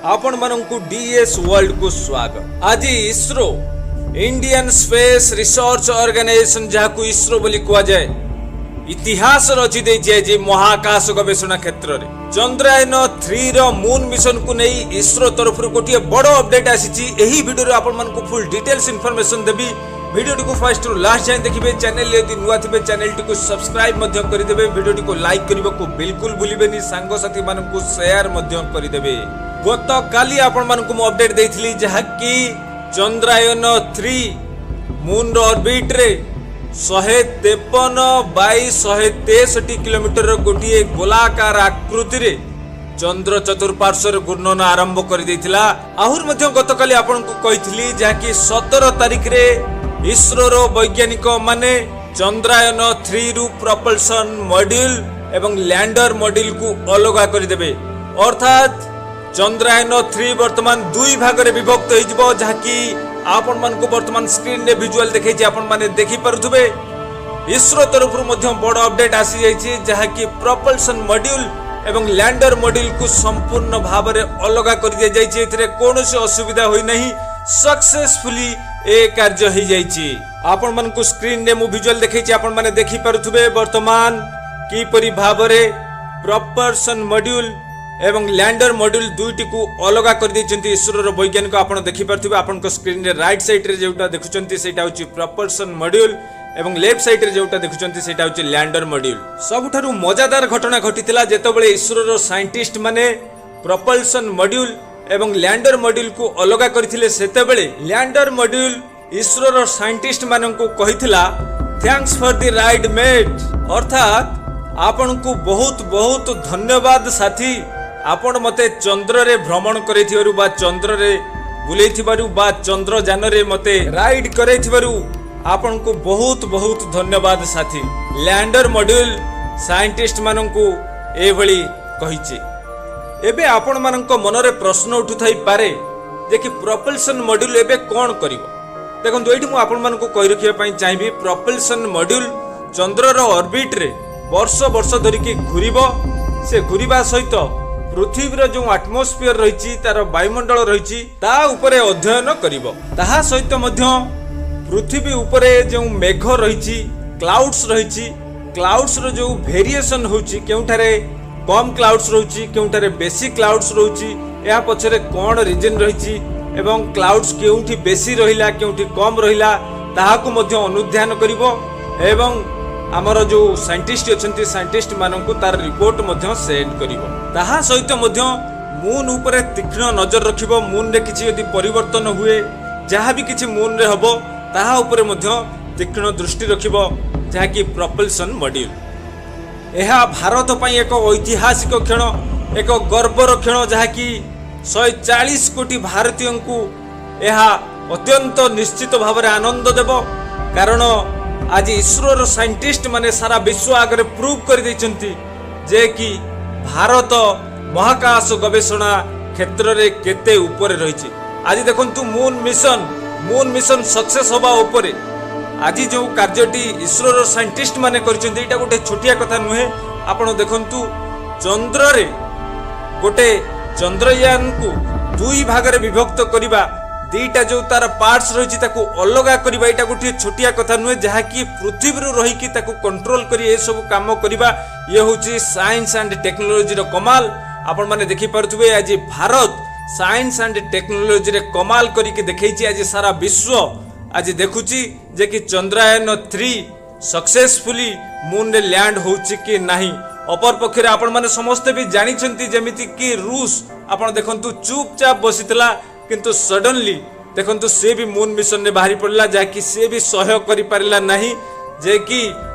ଆପଣମାନଙ୍କୁ ଡିଏସ୍ ୱାର୍ଲଡକୁ ସ୍ୱାଗତ। ଆଜି ISRO, Indian space research organisation, ଯାହାକୁ ଇସ୍ରୋ ବୋଲି କୁହାଯାଏ, ଇତିହାସ ରଚି ଦେଇଛି ଆଜି ମହାକାଶ ଗବେଷଣା କ୍ଷେତ୍ରରେ। ଚନ୍ଦ୍ରାୟନ 3 ର ମୁନ୍ ମିଶନକୁ ନେଇ ଇସ୍ରୋ ତରଫରୁ ଗୋଟିଏ ବଡ ଅପଡେଟ୍ ଆସିଛି। ଏହି ଭିଡିଓରେ ଆପଣମାନଙ୍କୁ ଫୁଲ୍ ଡିଟେଲ୍ସ ଇନଫର୍ମେସନ ଦେବି। ଭିଡିଓଟିକୁ ଫାଷ୍ଟରୁ ଲାଷ୍ଟ ଯାଏଁ ଦେଖିବେ। ଚ୍ୟାନେଲ ଯଦି ନୂଆ ଥିବେ, ଚ୍ୟାନେଲଟିକୁ ସବସ୍କ୍ରାଇବ ମଧ୍ୟ କରିଦେବେ। ଭିଡିଓଟିକୁ ଲାଇକ୍ କରିବାକୁ ବିଲକୁଲ ଭୁଲିବେନି। ସାଙ୍ଗସାଥୀମାନଙ୍କୁ ସେୟାର ମଧ୍ୟ କରିଦେବେ। ଗତକାଲି ଆପଣମାନଙ୍କୁ ମୁଁ ଅପଡେଟ୍ ଦେଇଥିଲି, ଯାହାକି ଚନ୍ଦ୍ରାୟନ 3 ମୁନ୍ର ଅର୍ବିଟରେ 153 ବାଇ 163 କିଲୋମିଟର ଗୋଟିଏ ଗୋଲାକାର ଆକୃତିରେ ଚନ୍ଦ୍ର ଚତୁଃପାର୍ଶ୍ୱରେ ଘୂର୍ଣ୍ଣନ ଆରମ୍ଭ କରିଦେଇଥିଲା। ଆହୁରି ମଧ୍ୟ ଗତକାଲି ଆପଣଙ୍କୁ କହିଥିଲି, ଯାହାକି 17 ତାରିଖରେ ଇସ୍ରୋର ବୈଜ୍ଞାନିକ ମାନେ ଚନ୍ଦ୍ରାୟନ 3ରୁ ପ୍ରପଲସନ ମଡ୍ୟୁଲ ଏବଂ ଲ୍ୟାଣ୍ଡର ମଡ୍ୟୁଲକୁ ଅଲଗା କରିଦେବେ। ଅର୍ଥାତ୍ ଚନ୍ଦ୍ରାୟନ 3 ବର୍ତ୍ତମାନ ଦୁଇ ଭାଗରେ ବିଭକ୍ତ ହେଇଯିବ, ଯାହାକି ଆପଣମାନଙ୍କୁ ବର୍ତ୍ତମାନ ସ୍କ୍ରିନରେ ଭିଜୁଆଲ ଦେଖେଇଛି, ଆପଣମାନେ ଦେଖିପାରୁଥିବେ। ଇସ୍ରୋ ତରଫରୁ ମଧ୍ୟ ବଡ଼ ଅପଡେଟ୍ ଆସିଯାଇଛି, ଯାହାକି ପ୍ରପଲସନ ମଡ୍ୟୁଲ ଏବଂ ଲ୍ୟାଣ୍ଡର ମଡ୍ୟୁଲକୁ ସମ୍ପୂର୍ଣ୍ଣ ଭାବରେ ଅଲଗା କରିଦିଆଯାଇଛି। ଏଥିରେ କୌଣସି ଅସୁବିଧା ହୋଇନାହିଁ, ସକ୍ସେସଫୁଲି ଏ କାର୍ଯ୍ୟ ହେଇଯାଇଛି। ଆପଣମାନଙ୍କୁ ସ୍କ୍ରିନରେ ମୁଁ ଭିଜୁଆଲ ଦେଖେଇଛି, ଆପଣମାନେ ଦେଖିପାରୁଥିବେ ବର୍ତ୍ତମାନ କିପରି ଭାବରେ ପ୍ରପଲସନ ମଡ୍ୟୁଲ ଏବଂ ଲ୍ୟାଣ୍ଡର ମଡ୍ୟୁଲ ଦୁଇଟିକୁ ଅଲଗା କରିଦେଇଛନ୍ତି ଇସ୍ରୋର ବୈଜ୍ଞାନିକ। ଆପଣ ଦେଖିପାରୁଥିବେ, ଆପଣଙ୍କ ସ୍କ୍ରିନରେ ରାଇଟ୍ ସାଇଡ୍ରେ ଯେଉଁଟା ଦେଖୁଛନ୍ତି, ସେଇଟା ହେଉଛି ପ୍ରପଲସନ ମଡ୍ୟୁଲ ଏବଂ ଲେଫ୍ଟ ସାଇଡ୍ରେ ଯେଉଁଟା ଦେଖୁଛନ୍ତି, ସେଇଟା ହେଉଛି ଲ୍ୟାଣ୍ଡର ମଡ୍ୟୁଲ। ସବୁଠାରୁ ମଜାଦାର ଘଟଣା ଘଟିଥିଲା ଯେତେବେଳେ ଇସ୍ରୋର ସାଇଣ୍ଟିଷ୍ଟ ମାନେ ପ୍ରପଲସନ ମଡ୍ୟୁଲ ଏବଂ ଲ୍ୟାଣ୍ଡର ମଡ୍ୟୁଲକୁ ଅଲଗା କରିଥିଲେ। ସେତେବେଳେ ଲ୍ୟାଣ୍ଡର ମଡ୍ୟୁଲ ଇସ୍ରୋର ସାଇଣ୍ଟିଷ୍ଟ ମାନଙ୍କୁ କହିଥିଲା, "Thanks for the ride, mate." ଅର୍ଥାତ୍ ଆପଣଙ୍କୁ ବହୁତ ବହୁତ ଧନ୍ୟବାଦ ସାଥୀ, ଆପଣ ମୋତେ ଚନ୍ଦ୍ରରେ ଭ୍ରମଣ କରେଇଥିବାରୁ ବା ଚନ୍ଦ୍ରରେ ବୁଲେଇଥିବାରୁ ବା ଚନ୍ଦ୍ରଯାନରେ ମୋତେ ରାଇଡ୍ କରେଇଥିବାରୁ ଆପଣଙ୍କୁ ବହୁତ ବହୁତ ଧନ୍ୟବାଦ ସାଥୀ, ଲ୍ୟାଣ୍ଡର ମଡ୍ୟୁଲ ସାଇଣ୍ଟିଷ୍ଟ ମାନଙ୍କୁ ଏଭଳି କହିଛି। ଏବେ ଆପଣମାନଙ୍କ ମନରେ ପ୍ରଶ୍ନ ଉଠୁଥାଇପାରେ ଯେ କି ପ୍ରପଲସନ ମଡ୍ୟୁଲ ଏବେ କ'ଣ କରିବ? ଦେଖନ୍ତୁ, ଏଇଠି ମୁଁ ଆପଣମାନଙ୍କୁ କହି ରଖିବା ପାଇଁ ଚାହିଁବି, ପ୍ରପଲସନ ମଡ୍ୟୁଲ ଚନ୍ଦ୍ରର ଅର୍ବିଟରେ ବର୍ଷ ବର୍ଷ ଧରିକି ଘୁରିବ। ସେ ଘୁରିବା ସହିତ ପୃଥିବୀର ଯେଉଁ ଆଟମୋସ୍ଫିୟର ରହିଛି, ତାର ବାୟୁମଣ୍ଡଳ ରହିଛି, ତା ଉପରେ ଅଧ୍ୟୟନ କରିବ। ତାହା ସହିତ ମଧ୍ୟ ପୃଥିବୀ ଉପରେ ଯେଉଁ ମେଘ ରହିଛି, କ୍ଲାଉଡ୍ସ ରହିଛି, କ୍ଲାଉଡ୍ସର ଯେଉଁ ଭେରିଏସନ ହେଉଛି, କେଉଁଠାରେ କମ୍ କ୍ଲାଉଡ୍ସ ରହୁଛି, କେଉଁଠାରେ ବେଶୀ କ୍ଲାଉଡ୍ସ ରହୁଛି, ଏହା ପଛରେ କ'ଣ ରିଜନ୍ ରହିଛି ଏବଂ କ୍ଲାଉଡ୍ସ କେଉଁଠି ବେଶୀ ରହିଲା, କେଉଁଠି କମ୍ ରହିଲା, ତାହାକୁ ମଧ୍ୟ ଅନୁଧ୍ୟାନ କରିବ ଏବଂ ଆମର ଯେଉଁ ସାଇଣ୍ଟିଷ୍ଟ ଅଛନ୍ତି, ସାଇଣ୍ଟିଷ୍ଟ ମାନଙ୍କୁ ତାର ରିପୋର୍ଟ ମଧ୍ୟ ସେଣ୍ଡ କରିବ। ତାହା ସହିତ ମଧ୍ୟ ମୁନ୍ ଉପରେ ତୀକ୍ଷ୍ଣ ନଜର ରଖିବ। ମୁନ୍ରେ କିଛି ଯଦି ପରିବର୍ତ୍ତନ ହୁଏ, ଯାହା ବି କିଛି ମୁନ୍ରେ ହେବ, ତାହା ଉପରେ ମଧ୍ୟ ତୀକ୍ଷ୍ଣ ଦୃଷ୍ଟି ରଖିବ, ଯାହାକି ପ୍ରପଲସନ ମଡ୍ୟୁଲ। ଏହା ଭାରତ ପାଇଁ ଏକ ଐତିହାସିକ କ୍ଷଣ, ଏକ ଗର୍ବର କ୍ଷଣ, ଯାହାକି 140 କୋଟି ଭାରତୀୟଙ୍କୁ ଏହା ଅତ୍ୟନ୍ତ ନିଶ୍ଚିତ ଭାବରେ ଆନନ୍ଦ ଦେବ। କାରଣ ଆଜି ଇସ୍ରୋର ସାଇଣ୍ଟିଷ୍ଟ ମାନେ ସାରା ବିଶ୍ୱ ଆଗରେ ପ୍ରୁଭ୍ କରିଦେଇଛନ୍ତି ଯେ କି ଭାରତ ମହାକାଶ ଗବେଷଣା କ୍ଷେତ୍ରରେ କେତେ ଉପରେ ରହିଛି। ଆଜି ଦେଖନ୍ତୁ, ମୁନ୍ ମିଶନ ସକ୍ସେସ୍ ହେବା ଉପରେ ଆଜି ଯେଉଁ କାର୍ଯ୍ୟଟି ଇସ୍ରୋର ସାଇଣ୍ଟିଷ୍ଟ ମାନେ କରିଛନ୍ତି, ଏଇଟା ଗୋଟେ ଛୋଟିଆ କଥା ନୁହେଁ। ଆପଣ ଦେଖନ୍ତୁ, ଚନ୍ଦ୍ରରେ ଗୋଟେ ଚନ୍ଦ୍ରୟାନକୁ ଦୁଇ ଭାଗରେ ବିଭକ୍ତ କରିବା, ଦିଟା ଯୋଉ ତାର ପାର୍ଟସ ରହିଛି ତାକୁ ଅଲଗା କରିବା, ଏଇଟା ଗୋଟିଏ ଛୋଟିଆ କଥା ନୁହେଁ। ଯାହାକି ପୃଥିବୀରୁ ରହିକି ତାକୁ କଣ୍ଟ୍ରୋଲ କରି ଏସବୁ କାମ କରିବା, ଇଏ ହେଉଛି ସାଇନ୍ସ ଆଣ୍ଡ ଟେକ୍ନୋଲୋଜିର କମାଲ। ଆପଣମାନେ ଦେଖିପାରୁଥିବେ, ଆଜି ଭାରତ ସାଇନ୍ସ ଆଣ୍ଡ ଟେକ୍ନୋଲୋଜିରେ କମାଲ କରିକି ଦେଖେଇଛି। ଆଜି ସାରା ବିଶ୍ୱ ଆଜି ଦେଖୁଛି ଯେ କି ଚନ୍ଦ୍ରାୟନ 3 ସକ୍ସେସଫୁଲି ମୁନରେ ଲ୍ୟାଣ୍ଡ ହେଉଛି କି ନାହିଁ। ଅପରପକ୍ଷରେ ଆପଣମାନେ ସମସ୍ତେ ବି ଜାଣିଛନ୍ତି, ଯେମିତି କି ରୁଷ, ଆପଣ ଦେଖନ୍ତୁ, ଚୁପଚାପ ବସିଥିଲା, କିନ୍ତୁ ସଡନଲି ଦେଖନ୍ତୁ, ସେ ବି ମୁନ୍ ମିଶନରେ ବାହାରି ପଡ଼ିଲା, ଯାହାକି ସେ ବି ସହ୍ୟ କରିପାରିଲା ନାହିଁ ଯେ କି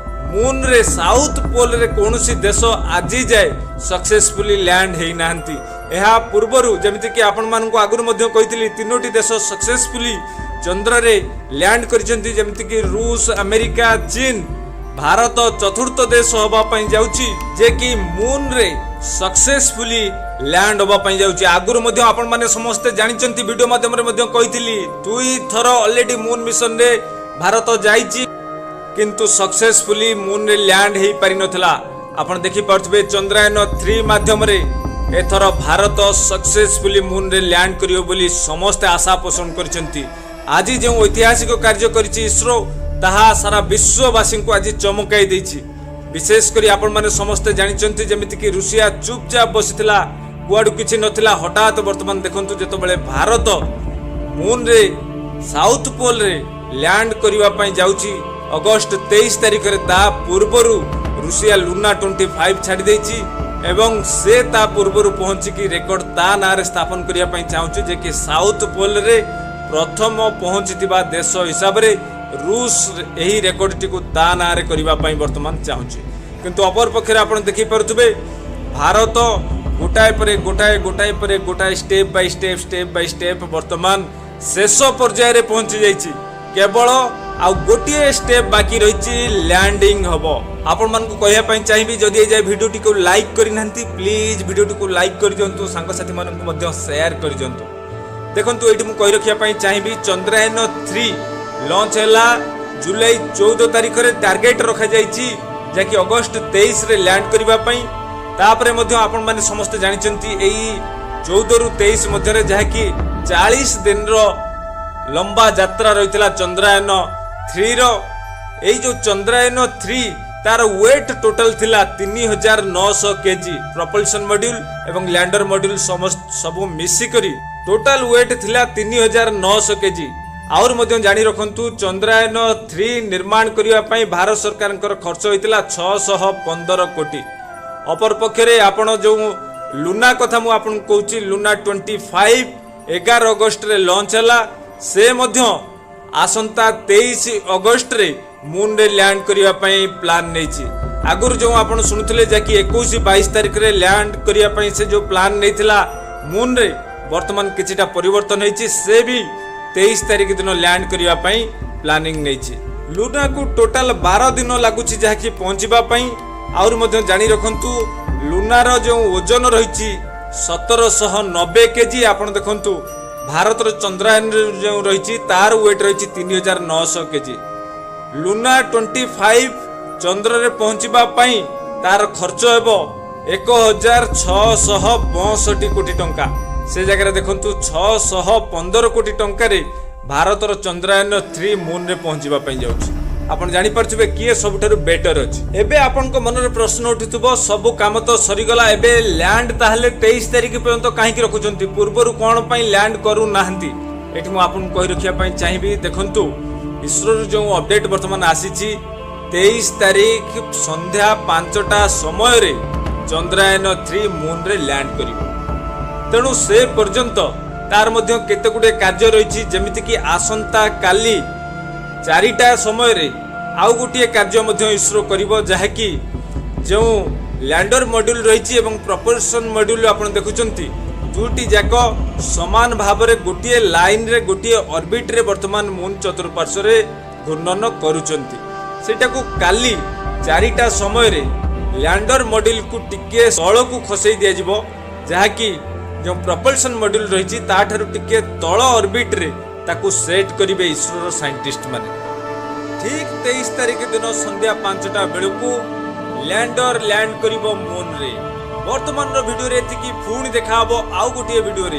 ମୁନରେ ସାଉଥ ପୋଲରେ କୌଣସି ଦେଶ ଆଜି ଯାଏ ସକ୍ସେସଫୁଲି ଲ୍ୟାଣ୍ଡ ହେଇନାହାନ୍ତି। ଏହା ପୂର୍ବରୁ ଯେମିତିକି ଆପଣମାନଙ୍କୁ ଆଗରୁ ମଧ୍ୟ କହିଥିଲି, ତିନୋଟି ଦେଶ ସକ୍ସେସଫୁଲି ଚନ୍ଦ୍ରରେ ଲ୍ୟାଣ୍ଡ କରିଛନ୍ତି, ଯେମିତିକି ରୁଷ, ଆମେରିକା, ଚୀନ। ଭାରତ ଚତୁର୍ଥ ଦେଶ ହେବା ପାଇଁ ଯାଉଛି ଯେ କି ମୁନରେ ସକ୍ସେସଫୁଲି ଲ୍ୟାଣ୍ଡ ହେବା ପାଇଁ ଯାଉଛି। ଆଗରୁ ମଧ୍ୟ ଆପଣମାନେ ସମସ୍ତେ ଜାଣିଛନ୍ତି, ଭିଡିଓ ମାଧ୍ୟମରେ ମଧ୍ୟ କହିଥିଲି, ଦୁଇ ଥର ଅଲରେଡି ମୁନ୍ ମିଶନରେ ଭାରତ ଯାଇଛି, କିନ୍ତୁ ସକ୍ସେସଫୁଲି ମୁନରେ ଲ୍ୟାଣ୍ଡ ହେଇପାରିନଥିଲା। ଆପଣ ଦେଖିପାରୁଥିବେ, ଚନ୍ଦ୍ରାୟନ 3 ମାଧ୍ୟମରେ ଏଥର ଭାରତ ସକ୍ସେସଫୁଲି ମୁନ୍ରେ ଲ୍ୟାଣ୍ଡ କରିବ ବୋଲି ସମସ୍ତେ ଆଶା ପୋଷଣ କରିଛନ୍ତି। ଆଜି ଯେଉଁ ଐତିହାସିକ କାର୍ଯ୍ୟ କରିଛି ଇସ୍ରୋ, ତାହା ସାରା ବିଶ୍ୱବାସୀଙ୍କୁ ଆଜି ଚମକାଇ ଦେଇଛି। ବିଶେଷ କରି ଆପଣମାନେ ସମସ୍ତେ ଜାଣିଛନ୍ତି, ଯେମିତିକି ରୁଷିଆ ଚୁପଚାପ ବସିଥିଲା, କୁଆଡୁ କିଛି ନଥିଲା। ହଠାତ୍ ବର୍ତ୍ତମାନ ଦେଖନ୍ତୁ, ଯେତେବେଳେ ଭାରତ ମୁନ୍ରେ, ସାଉଥ ପୋଲରେ ଲ୍ୟାଣ୍ଡ କରିବା ପାଇଁ ଯାଉଛି ଅଗଷ୍ଟ 23 ତାରିଖରେ, ତା ପୂର୍ବରୁ ରୁଷିଆ ଲୁନା 25 ଛାଡ଼ି ଦେଇଛି ଏବଂ ସେ ତା ପୂର୍ବରୁ ପହଞ୍ଚିକି ରେକର୍ଡ ତା ନାଁରେ ସ୍ଥାପନ କରିବା ପାଇଁ ଚାହୁଁଛି ଯେ କି ସାଉଥ ପୋଲରେ ପ୍ରଥମ ପହଞ୍ଚିଥିବା ଦେଶ ହିସାବରେ ରୁଷ ଏହି ରେକର୍ଡଟିକୁ ତା ନାଁରେ କରିବା ପାଇଁ ବର୍ତ୍ତମାନ ଚାହୁଁଛି। କିନ୍ତୁ ଅପରପକ୍ଷରେ ଆପଣ ଦେଖିପାରୁଥିବେ, ଭାରତ ଗୋଟାଏ ପରେ ଗୋଟାଏ, ଗୋଟାଏ ପରେ ଗୋଟାଏ, step by step, step by step ବର୍ତ୍ତମାନ ଶେଷ ପର୍ଯ୍ୟାୟରେ ପହଞ୍ଚି ଯାଇଛି। କେବଳ ଆଉ ଗୋଟିଏ ଷ୍ଟେପ୍ ବାକି ରହିଛି, ଲ୍ୟାଣ୍ଡିଂ ହବ। ଆପଣମାନଙ୍କୁ କହିବା ପାଇଁ ଚାହିଁବି, ଯଦି ଏ ଯାଏ ଭିଡ଼ିଓଟିକୁ ଲାଇକ୍ କରିନାହାନ୍ତି, ପ୍ଲିଜ୍ ଭିଡ଼ିଓଟିକୁ ଲାଇକ୍ କରିଦିଅନ୍ତୁ, ସାଙ୍ଗସାଥିମାନଙ୍କୁ ମଧ୍ୟ ସେୟାର କରିଦିଅନ୍ତୁ। ଦେଖନ୍ତୁ, ଏଇଠି ମୁଁ କହି ରଖିବା ପାଇଁ ଚାହିଁବି, ଚନ୍ଦ୍ରାୟନ 3 ଲଞ୍ଚ ହେଲା ଜୁଲାଇ 14 ତାରିଖରେ। ଟାର୍ଗେଟ ରଖାଯାଇଛି ଯାହାକି ଅଗଷ୍ଟ 23ରେ ଲ୍ୟାଣ୍ଡ କରିବା ପାଇଁ। ତାପରେ ମଧ୍ୟ ଆପଣମାନେ ସମସ୍ତେ ଜାଣିଛନ୍ତି, ଏଇ 14ରୁ 23 ମଧ୍ୟରେ ଯାହାକି 40 ଦିନର ଲମ୍ବା ଯାତ୍ରା ରହିଥିଲା ଚନ୍ଦ୍ରାୟନ 3ର। ଏଇ ଯୋଉ ଚନ୍ଦ୍ରାୟନ 3, ତାର ୱେଟ୍ ଟୋଟାଲ ଥିଲା 3900 କେଜି। ପ୍ରପଲସନ ମଡ୍ୟୁଲ ଏବଂ ଲ୍ୟାଣ୍ଡର ମଡ୍ୟୁଲ ସମସ୍ତ ସବୁ ମିଶିକରି ଟୋଟାଲ ୱେଟ୍ ଥିଲା 3900 କେଜି। ଆହୁରି ମଧ୍ୟ ଜାଣି ରଖନ୍ତୁ, ଚନ୍ଦ୍ରାୟନ 3 ନିର୍ମାଣ କରିବା ପାଇଁ ଭାରତ ସରକାରଙ୍କର ଖର୍ଚ୍ଚ ହୋଇଥିଲା 615 କୋଟି। ଅପରପକ୍ଷରେ ଆପଣ ଯେଉଁ ଲୁନା କଥା ମୁଁ ଆପଣଙ୍କୁ କହୁଛି, ଲୁନା 25 11 ଅଗଷ୍ଟରେ ଲଞ୍ଚ ହେଲା। ସେ ମଧ୍ୟ ଆସନ୍ତା 23 ଅଗଷ୍ଟରେ ମୁନରେ ଲ୍ୟାଣ୍ଡ କରିବା ପାଇଁ ପ୍ଲାନ୍ ନେଇଛି। ଆଗରୁ ଯେଉଁ ଆପଣ ଶୁଣୁଥିଲେ ଯାହାକି 21 22 ତାରିଖରେ ଲ୍ୟାଣ୍ଡ କରିବା ପାଇଁ ସେ ଯେଉଁ ପ୍ଲାନ୍ ନେଇଥିଲା ମୁନରେ, ବର୍ତ୍ତମାନ କିଛିଟା ପରିବର୍ତ୍ତନ ହେଇଛି। ସେ ବି 23 ତାରିଖ ଦିନ ଲ୍ୟାଣ୍ଡ କରିବା ପାଇଁ ପ୍ଲାନିଂ ନେଇଛି। ଲୁନାକୁ ଟୋଟାଲ 12 ଦିନ ଲାଗୁଛି ଯାହାକି ପହଞ୍ଚିବା ପାଇଁ। ଆହୁରି ମଧ୍ୟ ଜାଣି ରଖନ୍ତୁ, ଲୁନାର ଯେଉଁ ଓଜନ ରହିଛି 1790 କେଜି। ଆପଣ ଦେଖନ୍ତୁ, ଭାରତର ଚନ୍ଦ୍ରାୟନ ଯେଉଁ ରହିଛି, ତାର ୱେଟ୍ ରହିଛି 3900 କେଜି। ଲୁନା 25 ଚନ୍ଦ୍ରରେ ପହଞ୍ଚିବା ପାଇଁ ତାର ଖର୍ଚ୍ଚ ହେବ 1665 କୋଟି ଟଙ୍କା। ସେ ଜାଗାରେ ଦେଖନ୍ତୁ, 615 କୋଟି ଟଙ୍କାରେ ଭାରତର ଚନ୍ଦ୍ରାୟନ 3 ମୁନରେ ପହଞ୍ଚିବା ପାଇଁ ଯାଉଛି। ଆପଣ ଜାଣିପାରୁଥିବେ କିଏ ସବୁଠାରୁ ବେଟର ଅଛି। ଏବେ ଆପଣଙ୍କ ମନରେ ପ୍ରଶ୍ନ ଉଠୁଥିବ, ସବୁ କାମ ତ ସରିଗଲା, ଏବେ ଲ୍ୟାଣ୍ଡ ତାହେଲେ 23 ତାରିଖ ପର୍ଯ୍ୟନ୍ତ କାହିଁକି ରଖୁଛନ୍ତି? ପୂର୍ବରୁ କ'ଣ ପାଇଁ ଲ୍ୟାଣ୍ଡ କରୁନାହାନ୍ତି? ଏଠି ମୁଁ ଆପଣଙ୍କୁ କହି ରଖିବା ପାଇଁ ଚାହିଁବି, ଦେଖନ୍ତୁ, ଇସ୍ରୋରୁ ଯେଉଁ ଅପଡେଟ୍ ବର୍ତ୍ତମାନ ଆସିଛି, 23 ତାରିଖ ସନ୍ଧ୍ୟା 5ଟା ସମୟରେ ଚନ୍ଦ୍ରାୟନ 3 ମୁନରେ ଲ୍ୟାଣ୍ଡ କରିବ। ତେଣୁ ସେ ପର୍ଯ୍ୟନ୍ତ ତାର ମଧ୍ୟ କେତେ ଗୁଡ଼ିଏ କାର୍ଯ୍ୟ ରହିଛି, ଯେମିତିକି ଆସନ୍ତା କାଲି 4ଟା ସମୟରେ ଆଉ ଗୋଟିଏ କାର୍ଯ୍ୟ ମଧ୍ୟ ଇସ୍ରୋ କରିବ, ଯାହାକି ଯେଉଁ ଲ୍ୟାଣ୍ଡର ମଡ୍ୟୁଲ ରହିଛି ଏବଂ ପ୍ରପଲସନ ମଡ୍ୟୁଲ, ଆପଣ ଦେଖୁଛନ୍ତି, ଦୁଇଟି ଯାକ ସମାନ ଭାବରେ ଗୋଟିଏ ଲାଇନରେ, ଗୋଟିଏ ଅର୍ବିଟରେ ବର୍ତ୍ତମାନ ମୁନ୍ ଚତୁଃପାର୍ଶ୍ୱରେ ଘୂର୍ଣ୍ଣନ କରୁଛନ୍ତି। ସେଇଟାକୁ କାଲି 4ଟା ସମୟରେ ଲ୍ୟାଣ୍ଡର ମଡ୍ୟୁଲକୁ ଟିକିଏ ତଳକୁ ଖସେଇ ଦିଆଯିବ, ଯାହାକି ଯେଉଁ ପ୍ରପଲସନ ମଡ୍ୟୁଲ ରହିଛି ତାଠାରୁ ଟିକିଏ ତଳ ଅର୍ବିଟରେ ତାକୁ ସେଟ୍ କରିବେ ଇସ୍ରୋର ସାଇଣ୍ଟିଷ୍ଟ ମାନେ। ଠିକ୍ 23 ତାରିଖ ଦିନ ସନ୍ଧ୍ୟା 5ଟା ବେଳକୁ ଲ୍ୟାଣ୍ଡର ଲ୍ୟାଣ୍ଡ କରିବ ମୁନରେ। ବର୍ତ୍ତମାନର ଭିଡ଼ିଓରେ ଏତିକି। ପୁଣି ଦେଖାହବ ଆଉ ଗୋଟିଏ ଭିଡ଼ିଓରେ।